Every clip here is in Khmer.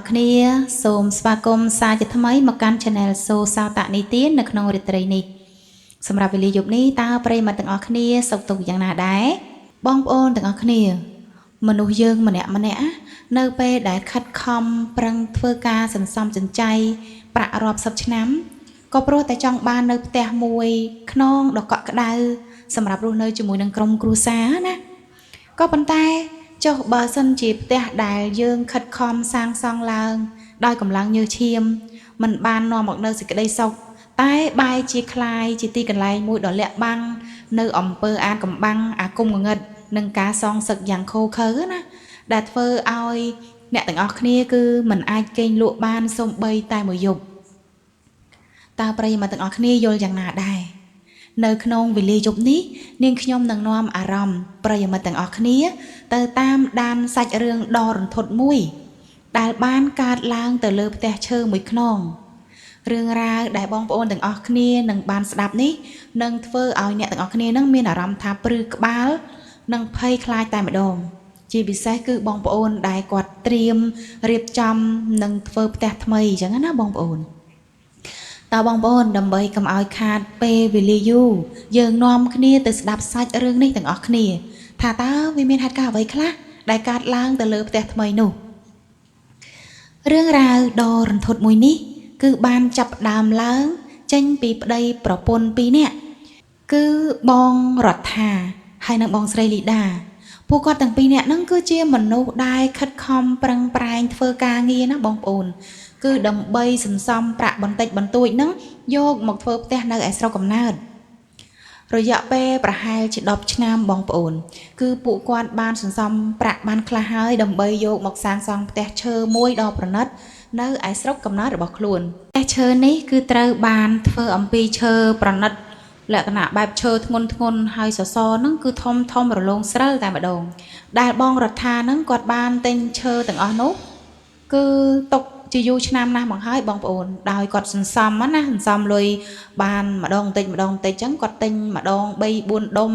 គ្នាសូមស្វាគមន៍សាជាថ្មីមកកាន់ Channel សូសោតនិទាននៅក្នុងរាត្រីនេះសម្រាប់វេលាយប់នេះតើប្រិយមិត្តទាំងអស់គ្នាសុខទុក្ខយ៉ាងណាដែរបងប្អូនទាំងអស់គ្នាមនុស្សយើងម្នាក់ម្នាក់នៅពេលដែលខិតខំប្រឹងធ្វើការសន្សំសំចៃប្រាក់រាប់សិបឆ្នាំក៏ព្រោះតែចង់បាននៅផ្ទះមួយខ្នងដ៏កក់ក្ដៅសម្រាប់រស់នៅជាមួយនឹងក្រុមគ្រួសារណាក៏ប៉ុន្តែចុះបើសិនជាផ្ទះដែលយើងខិតខំសាងសង់ឡើងដោយកម្លាំងញើសឈាមមិនបាននាំមកនៅសេចក្តីសុខតែបែរជាคล้ายជាទីកន្លែងមួយដ៏លាក់បាំងនៅអំពើអាថ៌កំបាំងអាគមងងឹតនិងការសងសឹកយ៉ាងឃោរឃៅណាដែលធ្វើឲ្យអ្នកទាំងអស់គ្នាគឺមិនអាចគេងលក់បានសូម្បីតែមួយយប់តើប្រិយមិត្តទាំងអស់គ្នាយល់យ៉ាងណាដែរនៅក្នុងវេលាយប់នេះនាងខ្ញុំនឹងនាំអារម្មណ៍ប្រិយមិត្តទាំងអស់គ្នាទៅតាមដានសាច់រឿងដ៏រន្ធត់មួយដែលបានកើតឡើងទៅលើផ្ទះឈើមួយខ្នងរឿងរ៉ាវដែលបងប្អូនទាំងអស់គ្នានឹងបានស្ដាប់នេះនឹងធ្វើឲ្យអ្នកទាំងអស់គ្នានឹងមានអារម្មណ៍ថាព្រឺក្បាលនិងភ័យខ្លាចតែម្ដងជាពិសេសគឺបងប្អូនដែលគាត់ត្រៀមរៀបចំនិងធ្វើផ្ទះថ្មីអញ្ចឹងណាបងប្អូនតើបងប្អូនដើម្បីកុំឲ្យខាតពេលវេលាយូរយើងនាំគ្នាទៅស្ដាប់សាច់រឿងនេះទាំងអស់គ្នាថាតើវាមានហេតុការណ៍អ្វីខ្លះដែលកើតឡើងទៅលើផ្ទះថ្មីនោះរឿងរ៉ាវដ៏រន្ធត់មួយនេះគឺបានចាប់ផ្ដើមឡើងចេញពីប្តីប្រពន្ធពីរនាក់គឺបងរដ្ឋាហើយនិងបងស្រីលីដាពួកគាត់ទាំងពីរនាក់ហ្នឹងគឺជាមនុស្សដែលខិតខំប្រឹងប្រែងធ្វើការងារណាបងប្អូនគឺដើម្បីសន្សំប្រាក់បន្តិចបន្តួចហ្នឹងយកមកធ្វើផ្ទះនៅឯស្រុកកំណើតរយៈពេលប្រហែលជា10ឆ្នាំបងប្អូនគឺពួកគាត់បានសន្សំប្រាក់បានខ្លះហើយដើម្បីយកមកសាងសង់ផ្ទះឈើមួយដ៏ប្រណិតនៅឯស្រុកកំណើតរបស់ខ្លួនផ្ទះឈើនេះគឺត្រូវបានធ្វើអំពីឈើប្រណិតលក្ខណៈបែបឈើធ្ងន់ធ្ងន់ហើយសសរហ្នឹងគឺធំធំរលោងស្រិលតែម្ដងដែលបងរដ្ឋាហ្នឹងគាត់បានទិញឈើទាំងអស់នោះគឺទុកជាយូរឆ្នាំណាស់មកហើយបងប្អូនដោយគាត់សន្សំណាសន្សំលុយបានម្ដងបន្តិចម្ដងបន្តិចចឹងគាត់ទិញម្ដង3 4ដុំ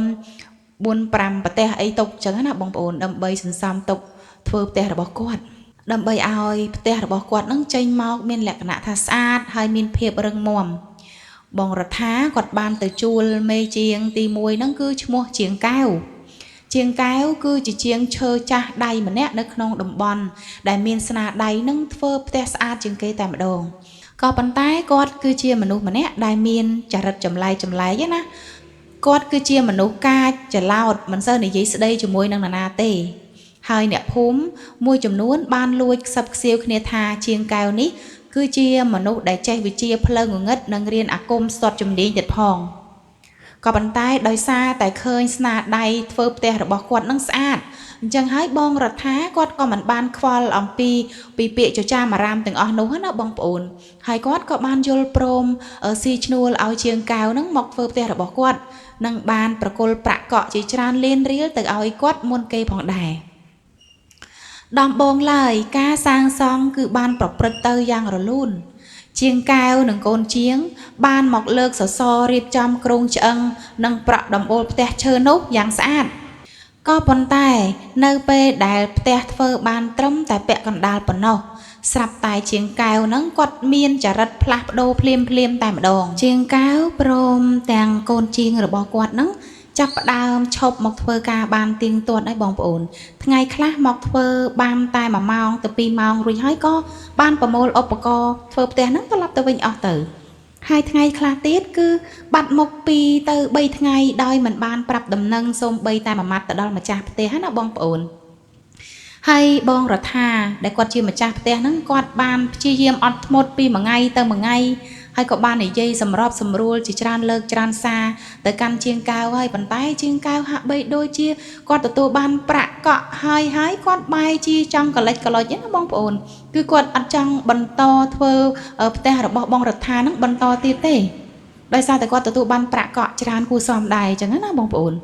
4 5ប្រទេសអីទុកចឹងណាបងប្អូនដើម្បីសន្សំទុកធ្វើផ្ទះរបស់គាត់ដើម្បីឲ្យផ្ទះរបស់គាត់នឹងចេញមកមានលក្ខណៈថាស្អាតហើយមានភាពរឹងមាំបងរដ្ឋាគាត់បានទៅជួលមេជាងទី1ហ្នឹងគឺឈ្មោះជាងកែវជាងកែវគឺជាជាងឈើចាស់ដៃម្នាក់នៅក្នុងតំបន់ដែលមានស្នាដៃនឹងធ្វើផ្ទះស្អាតជាងគេតែម្ដងក៏ប៉ុន្តែគាត់គឺជាមនុស្សម្នាក់ដែលមានចរិតចម្លែកចម្លែកណាគាត់គឺជាមនុស្សកាចច្រឡោតមិនសូវនិយាយស្ដីជាមួយនឹងនរណាទេហើយអ្នកភូមិមួយចំនួនបានលួចខ្សឹបខ្សៀវគ្នាថាជាងកែវនេះគឺជាមនុស្សដែលចេះវិជ្ជាផ្លូវងងឹតនិងរៀនអាគមស្ទាត់ជំនាញទៀតផងក៏ប៉ុន្តែដោយសារតែឃើញស្នាដៃធ្វើផ្ទះរបស់គាត់នឹងស្អាតអញ្ចឹងហើយបងរដ្ឋាគាត់ក៏មិនបានខ្វល់អំពីពាក្យចចាមអារាមទាំងអស់នោះណាបងប្អូនហើយគាត់ក៏បានយល់ព្រមស៊ីឈ្នួលឲ្យជាងកែវនឹងមកធ្វើផ្ទះរបស់គាត់និងបានប្រគល់ប្រាក់កក់ជាច្រើនលានរៀលទៅឲ្យគាត់មុនគេផងដែរដំបូងឡើយការសាងសង់គឺបានប្រព្រឹត្តទៅយ៉ាងរលូនជាងកែវនិងកូនជាងបានមកលើកសសររៀបចំគ្រោងឆ្អឹងនិងប្រក់ដំបូលផ្ទះឈើនោះយ៉ាងស្អាតក៏ប៉ុន្តែនៅពេលដែលផ្ទះធ្វើបានត្រឹមតែពាក់កណ្ដាលប៉ុណ្ណោះស្រាប់តែជាងកែវហ្នឹងគាត់មានចរិតផ្លាស់ប្ដូរភ្លាមភ្លាមតែម្ដងជាងកែវព្រមទាំងកូនជាងរបស់គាត់ហ្នឹងចាប់ផ្ដើមឈប់មកធ្វើការបានទៀងទាត់ហើយបងប្អូនថ្ងៃខ្លះមកធ្វើបានតែ1ម៉ោងទៅ2ម៉ោងរួចហើយក៏បានប្រមូលឧបករណ៍ធ្វើផ្ទះហ្នឹងត្រឡប់ទៅវិញអស់ទៅហើយថ្ងៃខ្លះទៀតគឺបាត់មុខ2ទៅ3ថ្ងៃដោយមិនបានប្រាប់ដំណឹងសូម្បីតែមួយម៉ាត់ទៅដល់ម្ចាស់ផ្ទះណាបងប្អូនហើយបងរដ្ឋាដែលគាត់ជាម្ចាស់ផ្ទះហ្នឹងគាត់បានព្យាយាមអត់ធ្មត់ពីមួយថ្ងៃទៅមួយថ្ងៃហើយក៏បាននិយាយសម្របសម្រួលជាច្រើនលើកច្រើនសារទៅកាន់ជាងកែវហើយប៉ុន្តែជាងកែវហាក់បីដូចជាគាត់ទទួលបានប្រាក់កក់ហើយហើយគាត់បែរជាចង់កលិចកលុចណាបងប្អូនគឺគាត់អត់ចង់បន្តធ្វើផ្ទះរបស់បងរដ្ឋាហ្នឹងបន្តទៀតទេដោយសារតែគាត់ទទួលបានប្រាក់កក់ច្រើនគួរសមដែរអញ្ចឹងណាបងប្អូន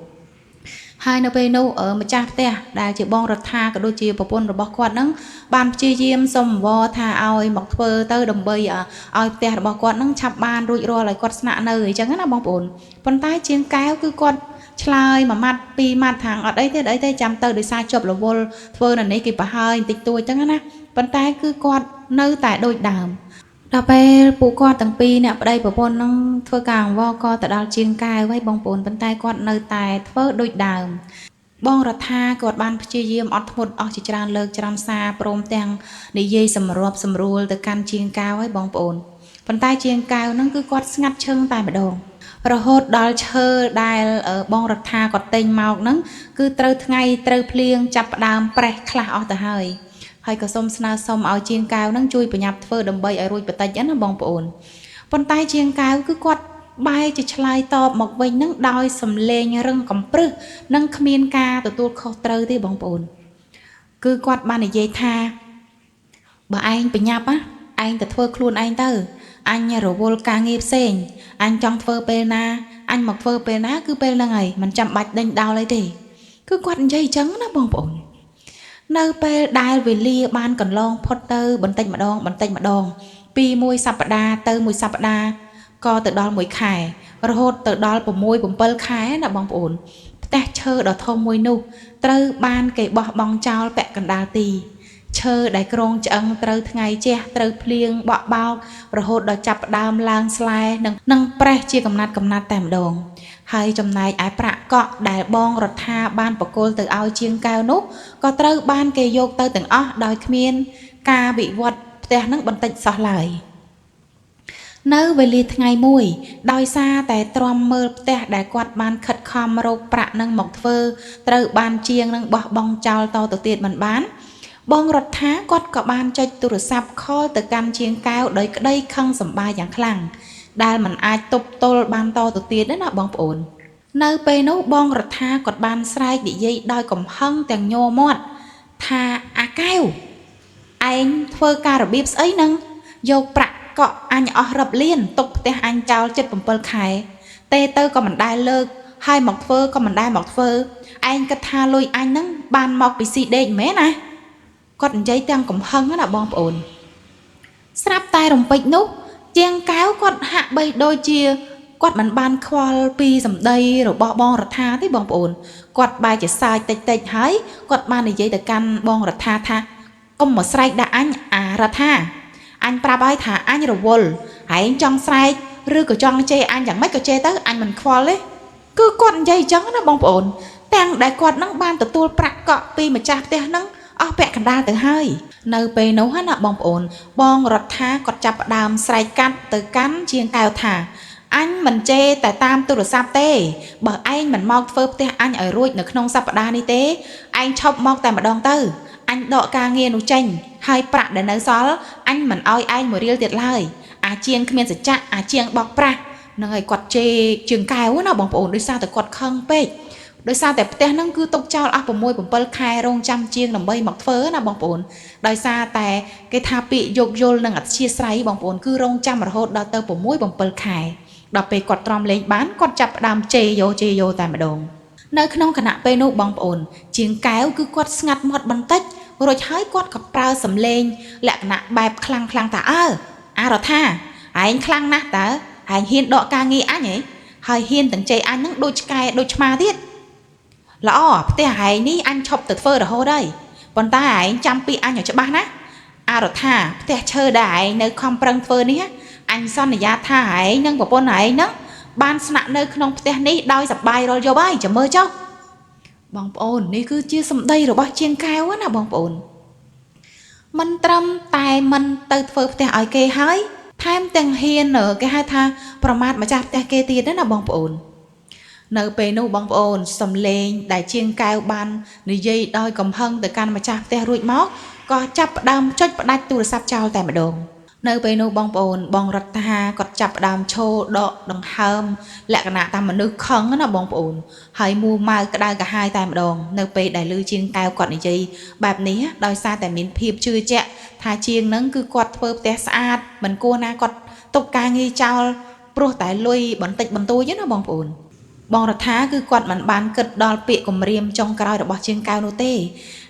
ហើយនៅពេលនោះម្ចាស់ផ្ទះដែលជាបងរដ្ឋាក៏ដូចជាប្រពន្ធរបស់គាត់ហ្នឹងបានព្យាយាមសុំអង្វរថាឲ្យមកធ្វើទៅដើម្បីឲ្យផ្ទះរបស់គាត់ហ្នឹងឆាប់បានរួចរាល់ឲ្យគាត់ស្នាក់នៅអញ្ចឹងណាបងប្អូនប៉ុន្តែជាងកែវគឺគាត់ឆ្លើយមួយម៉ាត់ពីរម៉ាត់ថាអត់អីទេអត់អីទេចាំទៅដោយសារជាប់រវល់ធ្វើនៅនេះគេប្រហើយបន្តិចតួចអញ្ចឹងណាប៉ុន្តែគឺគាត់ នៅតែដូចដើមដល់ពេលពួកគាត់ទាំងពីរអ្នកប្តីប្រពន្ធនឹងធ្វើការអង្វរក៏ទៅដល់ជាងកែវហើយបងប្អូនប៉ុន្តែគាត់នៅតែធ្វើដូចដើមបងរដ្ឋាគាត់បានព្យាយាមអត់ធ្មត់អស់ជាច្រើនលើកច្រើនសារព្រមទាំងនិយាយសម្របសម្រួលទៅកាន់ជាងកែវហើយបងប្អូនប៉ុន្តែជាងកែវហ្នឹងគឺគាត់ស្ងាត់ឈឹងតែម្ដងរហូតដល់ឈើដែលបងរដ្ឋាគាត់ទិញមកហ្នឹងគឺត្រូវថ្ងៃត្រូវភ្លៀងចាប់ផ្ដើមប្រេះខ្លះអស់ទៅហើយហើយក៏សូមស្នើសុំឲ្យជាងកែវហ្នឹងជួយប្រញាប់ធ្វើដើម្បីឲ្យរួចបន្តិចណាបងប្អូនប៉ុន្តែជាងកែវគឺគាត់បែរជាឆ្លើយតបមកវិញនឹងដោយសំឡេងរឹងកំព្រឹសនិងគ្មានការទទួលខុសត្រូវទេបងប្អូនគឺគាត់បាននិយាយថាបើឯងប្រញាប់ណាឯងទៅធ្វើខ្លួនឯងទៅអញរវល់ការងារផ្សេងអញចង់ធ្វើពេលណាអញមកធ្វើពេលណាគឺពេលហ្នឹងហើយមិនចាំបាច់ដេញដោលអីទេគឺគាត់និយាយអញ្ចឹងណាបងប្អូននៅពេលដែលវេលាបានកន្លងផុតទៅបន្តិចម្ដងបន្តិចម្ដងពីមួយសប្តាហ៍ទៅមួយសប្តាហ៍ក៏ទៅដល់មួយខែរហូតទៅដល់6 7ខែណាបងប្អូនផ្ទះឈើដ៏ធំមួយនោះត្រូវបានគេបោះបង់ចោលពាក់កណ្ដាលទីឈើដែលក្រងឆ្អឹងត្រូវថ្ងៃជះត្រូវភ្លៀងបក់បោករហូតដល់ចាប់ផ្ដើមឡើងស្លែនិងប្រេះជាកំណាត់កំណាត់តែម្ដងហើយចំណែកឯប្រាក់កក់ដែលបងរដ្ឋាបានប្រគល់ទៅឲ្យជាងកែវនោះក៏ត្រូវបានគេយកទៅទាំងអស់ដោយគ្មានការវិវត្តផ្ទះនឹងបន្តិចសោះឡើយនៅវេលាថ្ងៃមួយដោយសារតែទ្រាំមើលផ្ទះដែលគាត់បានខិតខំរកប្រាក់នឹងមកធ្វើត្រូវបានជាងនឹងបោះបង់ចោលតទៅទៀតមិនបានបងរដ្ឋាគាត់ក៏បានចុចទូរស័ព្ទខលទៅកាន់ជាងកែវដោយក្តីខឹងសម្បាយ៉ាងខ្លាំងដែលមិនអាចទប់ទល់បានតទៅទៀតណាបងប្អូននៅពេលនោះបងរដ្ឋាគាត់បានស្រែកនិយាយដោយកំហឹងទាំងញ័រមាត់ថាអាកែវឯងធ្វើការរបៀបស្អីហ្នឹងយកប្រាក់កក់អញអស់រាប់លានទុកផ្ទះអញចោល77ខែទេទៅក៏មិនដែលលើកហើយមកធ្វើក៏មិនដែលមកធ្វើឯងគិតថាលុយអញហ្នឹងបានមកពីស៊ីដេកមែនណាគាត់និយាយទាំងកំហឹងណាបងប្អូនស្រាប់តែរំពេចនោះជាងកែវគាត់ហាក់បីដូចជាគាត់មិនបានខ្វល់ពីសម្ដីរបស់បងរដ្ឋាទេបងប្អូនគាត់បែរជាសើចតិចតិចហើយគាត់បាននិយាយទៅកាន់បងរដ្ឋាថាកុំមកស្រែកដាក់អញអារដ្ឋាអញប្រាប់ហើយថាអញរវល់ឯងចង់ស្រែកឬក៏ចង់ជេរអញយ៉ាងម៉េចក៏ជេរទៅអញមិនខ្វល់ទេគឺគាត់និយាយអញ្ចឹងណាបងប្អូនទាំងដែលគាត់នឹងបានទទួលប្រាក់កក់ពីម្ចាស់ផ្ទះនឹងអស់ពាក់កណ្ដាលទៅហើយនៅពេលនោះណាបងប្អូនបងរដ្ឋាគាត់ចាប់ផ្ដើមស្រែកកាត់ទៅកាន់ជាងកែវថាអញមិនជេរតែតាមទូរស័ព្ទទេបើឯងមិនមកធ្វើផ្ទះអញឲ្យរួចនៅក្នុងសប្តាហ៍នេះទេឯងឈប់មកតែម្ដងទៅអញដកការងារនោះចេញហើយប្រាក់ដែលនៅសល់អញមិនឲ្យឯងមួយរៀលទៀតឡើយអាជាងគ្មានសច្ចៈអាជាងបោកប្រាស់នឹងឲ្យគាត់ជេរជាងកែវណាបងប្អូនដោយសារតែគាត់ខឹងពេកដោយសារតែផ្ទះហ្នឹងគឺទុកចោលអស់6 7ខែរងចាំជាងដើម្បីមកធ្វើណាបងប្អូនដោយសារតែគេថាពាក្យយោគយល់និងអធ្យាស្រ័យបងប្អូនគឺរងចាំរហូតដល់ទៅ6 7ខែដល់ពេលគាត់ទ្រាំលេងបានគាត់ចាប់ផ្ដើមជេរយោតែម្ដងនៅក្នុងខណៈពេលនោះបងប្អូនជាងកែវគឺគាត់ស្ងាត់មាត់បន្តិចរួចហើយគាត់ក៏ប្រើសំឡេងលក្ខណៈបែបខ្លាំងខ្លាំងថាអើអារដ្ឋាឯងខ្លាំងណាស់តើឯងហ៊ានដកការងារអញហីហើយហ៊ានទាំងជេរអញនឹងដូចឆ្កែដូចឆ្មាទៀតល្អផ្ទះឯងនេះអញឈប់ទៅធ្វើរហូតហើយប៉ុន្តែឯងចាំពីអញឲ្យច្បាស់ណាអារដ្ឋាផ្ទះឈើដែលឯងនៅខំប្រឹងធ្វើនេះអញសន្យាថាឯងនិងប្រពន្ធឯងហ្នឹងបានស្នាក់នៅក្នុងផ្ទះនេះដោយសប្បាយរាល់យប់ហើយចាំមើលចុះបងប្អូននេះគឺជាសម្ដីរបស់ជាងកែវណាបងប្អូនមិនត្រឹមតែមិនទៅធ្វើផ្ទះឲ្យគេហើយថែមទាំងហ៊ានគេហៅថាប្រមាថម្ចាស់ផ្ទះគេទៀតណាបងប្អូននៅពេលនោះបងប្អូនសំឡេងដែលជាងកែវបាននិយាយដោយកំហឹងទៅកាន់ម្ចាស់ផ្ទះរួចមកក៏ចាប់ផ្ដើមចុចផ្ដាច់ទូរស័ព្ទចោលតែម្ដងនៅពេលនោះបងប្អូនបងរដ្ឋាគាត់ចាប់ផ្ដើមឈរដកដង្ហើមលក្ខណៈតាមមនុស្សខឹងណាបងប្អូនហើយមួម៉ៅក្តៅក្រហាយតែម្ដងនៅពេលដែលឮជាងកែវគាត់និយាយបែបនេះដោយសារតែមានភាពជឿជាក់ថាជាងនឹងគឺគាត់ធ្វើផ្ទះស្អាតមិនគួរណាគាត់ទុកការងារចោលព្រោះតែលុយបន្តិចបន្តួចណាបងប្អូនបងរដ្ឋាគឺគាត់មិនបានគិតដល់ពាក្យគំរាមចុងក្រោយរបស់ជាងកែវនោះទេ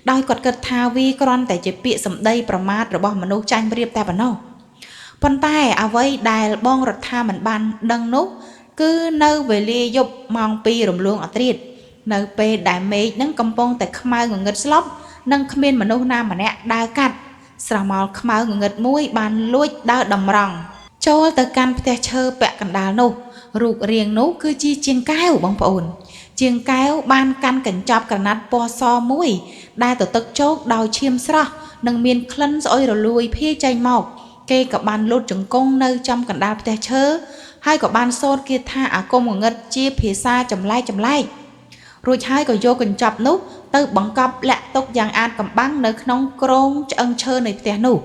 ដោយគាត់គិតថាវាគ្រាន់តែជាពាក្យសម្ដីប្រមាថរបស់មនុស្សចាញ់ប្រៀបតែប៉ុណ្ណោះប៉ុន្តែអ្វីដែលបងរដ្ឋាមិនបានដឹងនោះគឺនៅវេលាយប់ម៉ោង2រំលងអធ្រាត្រនៅពេលដែលមេឃនឹងកំពុងតែខ្មៅងងឹតស្លុបនិងគ្មានមនុស្សណាម្នាក់ដើរកាត់ ស្រមោលខ្មៅងងឹតមួយបានលួចដើរតម្រង់ចូលទៅកាន់ផ្ទះឈើពាក់កណ្ដាលនោះរូបរាងនោះគឺជាជាងកែវបងប្អូនជាងកែវបានកាន់កញ្ចប់ក្រណាត់ពណ៌សមួយដែលទទឹកជោកដោយឈាមស្រស់និងមានក្លិនស្អុយរលួយភាយចេញមកគេក៏បានលូតជង្គង់នៅចំកណ្ដាលផ្ទះឈើហើយក៏បានសូត្រគាថាអាគមងងឹតជាភាសាចម្លែកចម្លែករួចហើយក៏យកកញ្ចប់នោះទៅបង្កប់លាក់ទុកយ៉ាងអាតកំបាំងនៅក្នុងក្រងឆ្អឹងឈើនៃផ្ទះនោះ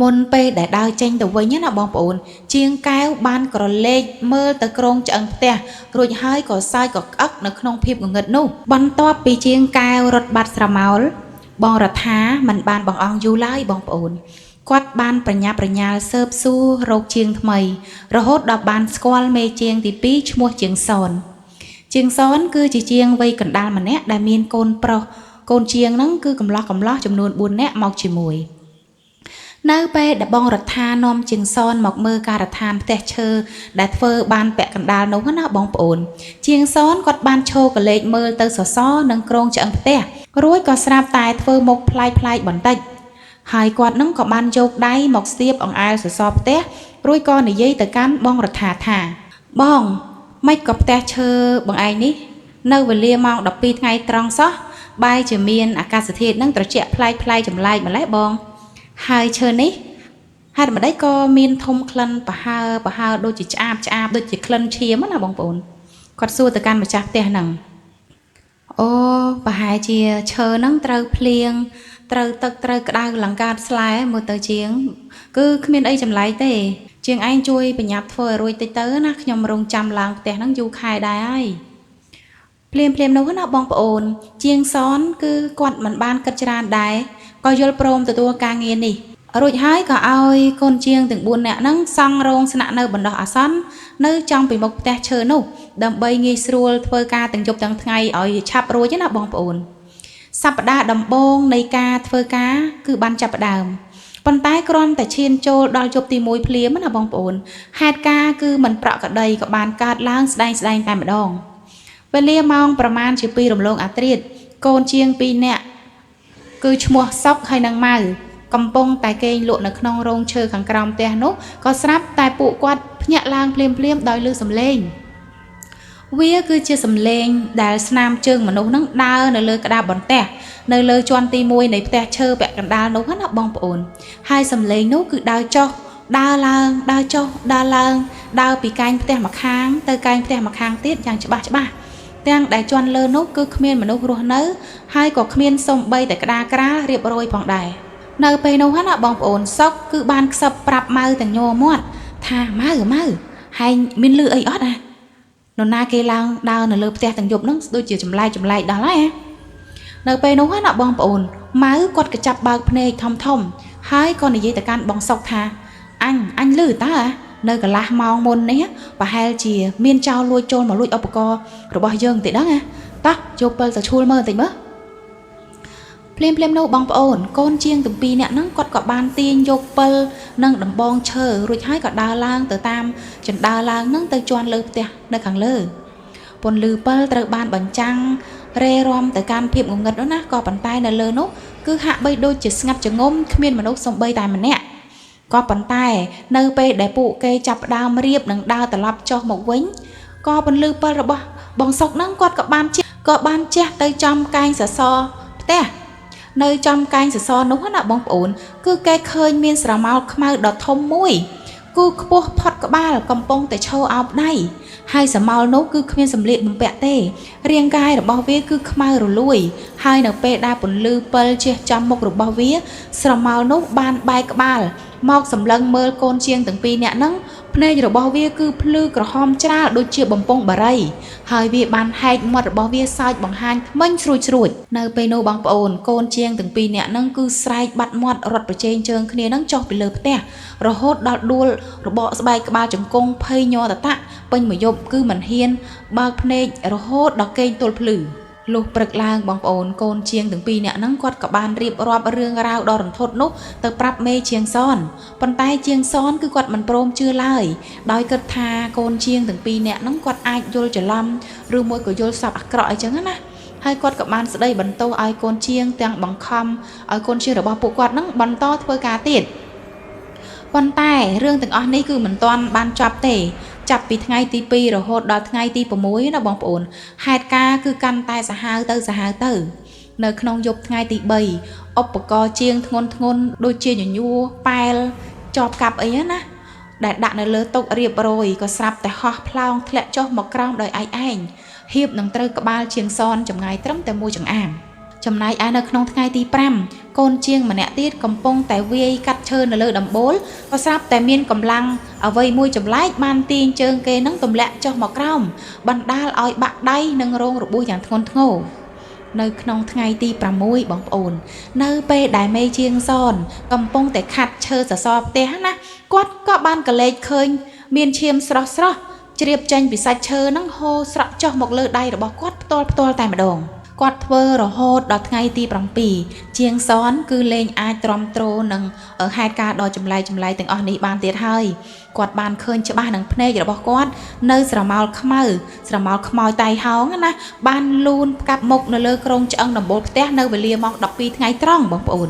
មុនពេលដែលដើរចេញទៅវិញណាបងប្អូនជាងកែវបានក្រឡេកមើលទៅក្រងឆ្អឹងផ្ទះរួចហើយក៏សើចក៏ក្អឹកនៅក្នុងភាពងងឹតនោះបន្ទាប់ពីជាងកែវរត់បាត់ស្រមោលបងរដ្ឋាមិនបានបង្អង់យូរឡើយបងប្អូនគាត់បានប្រញាប់ប្រញាល់ស៊ើបសួររកជាងថ្មីរហូតដល់បានស្គាល់មេជាងទី2ឈ្មោះជាងសនជាងសនគឺជាជាងវ័យកណ្ដាលម្នាក់ដែលមានកូនប្រុសកូនជាងហ្នឹងគឺកំឡោះកំឡោះចំនួន4នាក់មកជាមួយនៅពេលដែលបងរដ្ឋានាំជាងសនមកមើលការដ្ឋានផ្ទះឈើដែលធ្វើបានពាក់កណ្ដាលនោះណាបងប្អូនជាងសនគាត់បានឈរកលេចមើលទៅសសរនិងក្រងឆ្អឹងផ្ទះរួចក៏ស្រាប់តែធ្វើមុខប្លែកប្លែកបន្តិចហើយគាត់នឹងក៏បានយកដៃមកស្ទាបអង្អែលសសរផ្ទះរួចក៏និយាយទៅកាន់បងរដ្ឋាថាបងម៉េចក៏ផ្ទះឈើបងឯងនេះនៅវេលាម៉ោង12ថ្ងៃត្រង់សោះបែរជាមានអាកាសធាតុនឹងត្រជាក់ប្លែកប្លែកចម្លែកម្ល៉េះបងហើយឈើនេះហេតុម្ដេចក៏មានធំក្លិនប្រហើប្រហើដូចជាឆ្អាបឆ្អាបដូចជាក្លិនឈាមណាបងប្អូនគាត់សួរទៅកាន់ម្ចាស់ផ្ទះហ្នឹងអូប្រហែលជាឈើហ្នឹងត្រូវភ្លៀងត្រូវទឹកត្រូវក្តៅឡើងកើតស្លែមើលទៅជាងគឺគ្មានអីចម្លែកទេជាងឯងជួយប្រញាប់ធ្វើឲ្យរួចតិចទៅណាខ្ញុំរងចាំឡើងផ្ទះហ្នឹងយូរខែដែរហើយភ្លាមភ្លាមនោះណាបងប្អូនជាងសនគឺគាត់មិនបានគិតច្រើនដែរក៏យល់ព្រមទទួលការងារនេះរួចហើយក៏ឲ្យកូនជាងទាំង4នាក់ហ្នឹងសង់រោងស្នាក់នៅបណ្ដោះអាសន្ននៅចំពីមុខផ្ទះឈើនោះដើម្បីងាយស្រួលធ្វើការទាំងយប់ទាំងថ្ងៃឲ្យឆាប់រួចណាបងប្អូនសប្តាហ៍ដំបូងនៃការធ្វើការគឺបានចាប់ផ្ដើមប៉ុន្តែគ្រាន់តែឈានចូលដល់យប់ទី1ភ្លាមណាបងប្អូនហេតុការណ៍គឺមិនប្រក្រតីក៏បានកើតឡើងស្ដែងស្ដែងតែម្ដងវេលាម៉ោងប្រមាណជា2រំលងអាធ្រាត្រកូនជាង2នាក់គឺឈ្មោះសុកហើយនិងម៉ៅកំពុងតែគេងលក់នៅក្នុងរោងឈើខាងក្រោមផ្ទះនោះក៏ស្រាប់តែពួកគាត់ភ្ញាក់ឡើងភ្លាមភ្លាមដោយឮសំឡេងវាគឺជាសំឡេងដែលស្នាមជើងមនុស្សនឹងដើរនៅលើក្តារបន្ទះនៅលើជាន់ទី1នៃផ្ទះឈើពាក់កណ្ដាលនោះណាបងប្អូនហើយសំឡេងនោះគឺដើរចុះដើរឡើងដើរចុះដើរឡើងដើរពីកែងផ្ទះម្ខាងទៅកែងផ្ទះម្ខាងទៀតយ៉ាងច្បាស់ច្បាស់ទាំងដែលជាន់លើនោះគឺគ្មានមនុស្សរស់នៅហើយក៏គ្មានសំបីតែក្តារក្រាលរៀបរយផងដែរនៅពេលនោះណាបងប្អូនសុកគឺបានខ្សឹបប្រាប់ម៉ៅទាំងញ័រមាត់ថាម៉ៅម៉ៅហែងមានលឺអីអត់ណានរណាគេឡើងដើរនៅលើផ្ទះទាំងយប់ហ្នឹងដូចជាចម្លែកចម្លែកដល់ហើយនៅពេលនោះណាបងប្អូនម៉ៅគាត់ក៏ចាប់បើកភ្នែកធំធំហើយក៏និយាយទៅកាន់បងសុកថាអញលឺតើនៅកន្លះម៉ោងមុននេះប្រហែលជាមានចោរលួចចូលមកលួចឧបករណ៍របស់យើងតិចដឹងណាតោះយកពិលទៅឈួលមើលបន្តិចមើលភ្លាមភ្លាមនោះបងប្អូនកូនជាងទាំងពីរនាក់ហ្នឹងគាត់ក៏បានទាញយកពិលនិងដំបងឈើរួចហើយក៏ដើរឡើងទៅតាមជណ្ដើរឡើងហ្នឹងទៅជាន់លើផ្ទះនៅខាងលើពន្លឺពិលត្រូវបានបញ្ចាំងរេរំទៅកាន់ភាពងងឹតនោះណាក៏ប៉ុន្តែនៅលើនោះគឺហាក់បីដូចជាស្ងាត់ជ្ងំគ្មានមនុស្សសំបីតែម្នាក់ក៏ប៉ុន្តែនៅពេលដែលពួកគេចាប់ផ្ដើមរៀបនិងដើរត្រឡប់ចុះមកវិញក៏ពន្លឺពិលរបស់បងសុកហ្នឹងគាត់ក៏បានជះទៅចំកែងសសរផ្ទះនៅចំកែងសសរនោះណាបងប្អូនគឺគេឃើញមានស្រមោលខ្មៅដ៏ធំមួយគូខ្ពស់ផុតក្បាលកំពុងតែឈរអោបដៃហើយស្រមោលនោះគឺគ្មានសម្លៀកបំពាក់ទេរាងកាយរបស់វាគឺខ្មៅរលួយហើយនៅពេលដែលពន្លឺពិលជះចំមុខរបស់វាស្រមោលនោះបានបែកក្បាលមកសម្លឹងមើលកូនជាងទាំងពីរនាក់ហ្នឹងភ្នែករបស់វាគឺភ្លឺក្រហមច្រាលដូចជាបំពង់បារីហើយវាបានហែកមាត់របស់វាសើចបង្ហាញថ្មិញស្រួចស្រួចនៅពេលនោះបងប្អូនកូនជាងទាំងពីរនាក់ហ្នឹងគឺស្រែកបាត់មាត់រត់ប្រជែងជើងគ្នាហ្នឹងចុះពីលើផ្ទះរហូតដល់ដួលរបកស្បែកក្បាលជង្គង់ភ័យញ័រតតាក់ពេញមួយយប់គឺមិនហ៊ានបើកភ្នែករហូតដល់គេងទល់ភ្លឺលុះព្រឹកឡើងបងប្អូនកូនជាងទាំងពីរនាក់ហ្នឹងគាត់ក៏បានរៀបរាប់រឿងរ៉ាវដ៏រន្ធត់នោះទៅប្រាប់មេជាងសនប៉ុន្តែជាងសនគឺគាត់មិនព្រមជឿឡើយដោយគិតថាកូនជាងទាំងពីរនាក់ហ្នឹងគាត់អាចយល់ច្រឡំឬមួយក៏យល់សពអាក្រក់អីចឹងណា ហើយគាត់ក៏បានស្ដីបន្ទោសឲ្យកូនជាងទាំងបង្ខំឲ្យកូនជាងរបស់ពួកគាត់នឹងបន្តធ្វើការទៀតប៉ុន្តែរឿងទាំងអស់នេះគឺមិនទាន់បានចប់ទេចាប់ពីថ្ងៃទី2រហូតដល់ថ្ងៃទី6ណាបងប្អូនហេតុការណ៍គឺកាន់តែសាហាវទៅសាហាវទៅនៅក្នុងយប់ថ្ងៃទី3ឧបករណ៍ជាងធ្ងន់ធ្ងន់ដូចជាញញួរប៉ែលចបកាប់អីណាដែលដាក់នៅលើតុរៀបរយក៏ស្រាប់តែហោះផ្លោងធ្លាក់ចុះមកក្រោមដោយឯកឯងហៀបនឹងត្រូវក្បាលជាងសនចម្ងាយត្រឹមតែមួយចង្អាមចំណែកឯនៅក្នុងថ្ងៃទី5កូនជាងម្នាក់ទៀតកំពុងតែវាយកាត់ឈើនៅលើដំបូលក៏ស្រាប់តែមានកម្លាំងអ្វីមួយចម្លែកបានទាញជើងគេនឹងទម្លាក់ចុះមកក្រោមបណ្ដាលឲ្យបាក់ដៃនិងរងរបួសយ៉ាងធ្ងន់ធ្ងរនៅក្នុងថ្ងៃទី6បងប្អូននៅពេលដែលមេជាងសនកំពុងតែខាត់ឈើសសរផ្ទះណាគាត់ក៏បានកលេចឃើញមានឈាមស្រស់ស្រស់ជ្រាបចេញពីសាច់ឈើនឹងហូរស្រក់ចុះមកលើដៃរបស់គាត់ផ្ទាល់ផ្ទាល់តែម្ដងគាត់ធ្វើរហូតដល់ថ្ងៃទី7ជាងសនគឺលែងអាចទ្រាំទ្រនឹងហេតុការណ៍ដ៏ចម្លែកចម្លែកទាំងអស់នេះបានទៀតហើយគាត់បានឃើញច្បាស់នឹងភ្នែករបស់គាត់នៅស្រមោលខ្មៅស្រមោលខ្មោចតៃហោងណាបានលូនផ្កាប់មុខនៅលើក្រងឆ្អឹងដំបូលផ្ទះនៅវេលាម៉ោង12ថ្ងៃត្រង់បងប្អូន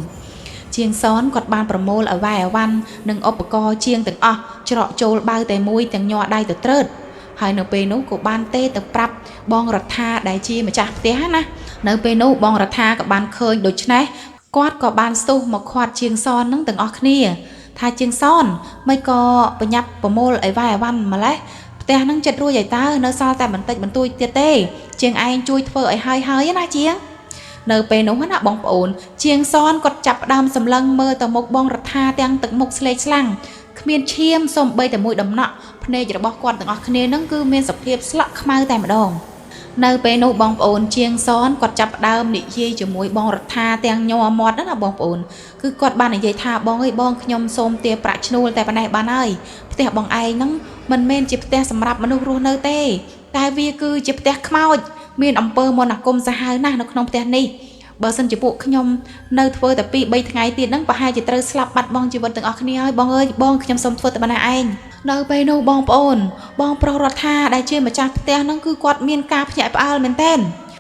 ជាងសនគាត់បានប្រមូលអវ៉ែអវ៉ាន់និងឧបករណ៍ជាងទាំងអស់ច្រកចូលបៅតែមួយទាំងញ័រដៃទៅត្រើតហើយនៅពេលនោះក៏បានទេទៅប្រាប់បងរដ្ឋាដែលជាម្ចាស់ផ្ទះណានៅពេលនោះបងរដ្ឋាក៏បានឃើញដូច្នេះគាត់ក៏បានស្ទុះមកខាត់ជាងសននឹងទាំងអស់គ្នាថាជាងសនមិនក៏បញ្ញាប់ប្រមូលអីវ៉ៃអវ៉ាន់ម្លេះផ្ទះនឹងចិត្តរួចហើយតើនៅសល់តែបន្តិចបន្តួចទៀតទេជាងឯងជួយធ្វើឲ្យហើយហើយណាជាងនៅពេលនោះណាបងប្អូនជាងសនគាត់ចាប់ផ្ដើមសម្លឹងមើលទៅមុខបងរដ្ឋាទាំងទឹកមុខស្លេកស្លាំងគ្មានឈាមសូម្បីតែមួយដំណក់ភ្នែករបស់គាត់ទាំងអស់គ្នានឹងគឺមានសភាពស្លក់ខ្មៅតែម្ដងនៅពេលនោះបងប្អូនជាងសនគាត់ចាប់ផ្ដើមនិយាយជាមួយបងរដ្ឋាទាំងញ័រមាត់ណាបងប្អូនគឺគាត់បាននិយាយថាបងអើយបងខ្ញុំសូមទារប្រាក់ឈ្នួលតែប៉ុណ្ណេះបានហើយផ្ទះបងឯងហ្នឹងមិនមែនជាផ្ទះសម្រាប់មនុស្សរស់នៅទេតែវាគឺជាផ្ទះខ្មោចមានអំពើមន្តអាគមសាហាវណាស់នៅក្នុងផ្ទះនេះបើសិនជាពួកខ្ញុំនៅធ្វើតែ2 3ថ្ងៃទៀតហ្នឹងប្រហែលជាត្រូវស្លាប់បាត់បង់ជីវិតទាំងអស់គ្នាហើយបងអើយបងខ្ញុំសូមធ្វើតែប៉ុណ្ណាឯងនៅពេលនោះបងប្អូនបងប្រុសរដ្ឋាដែលជាម្ចាស់ផ្ទះហ្នឹងគឺគាត់មានការភ្ញាក់ផ្អើលមែនទែន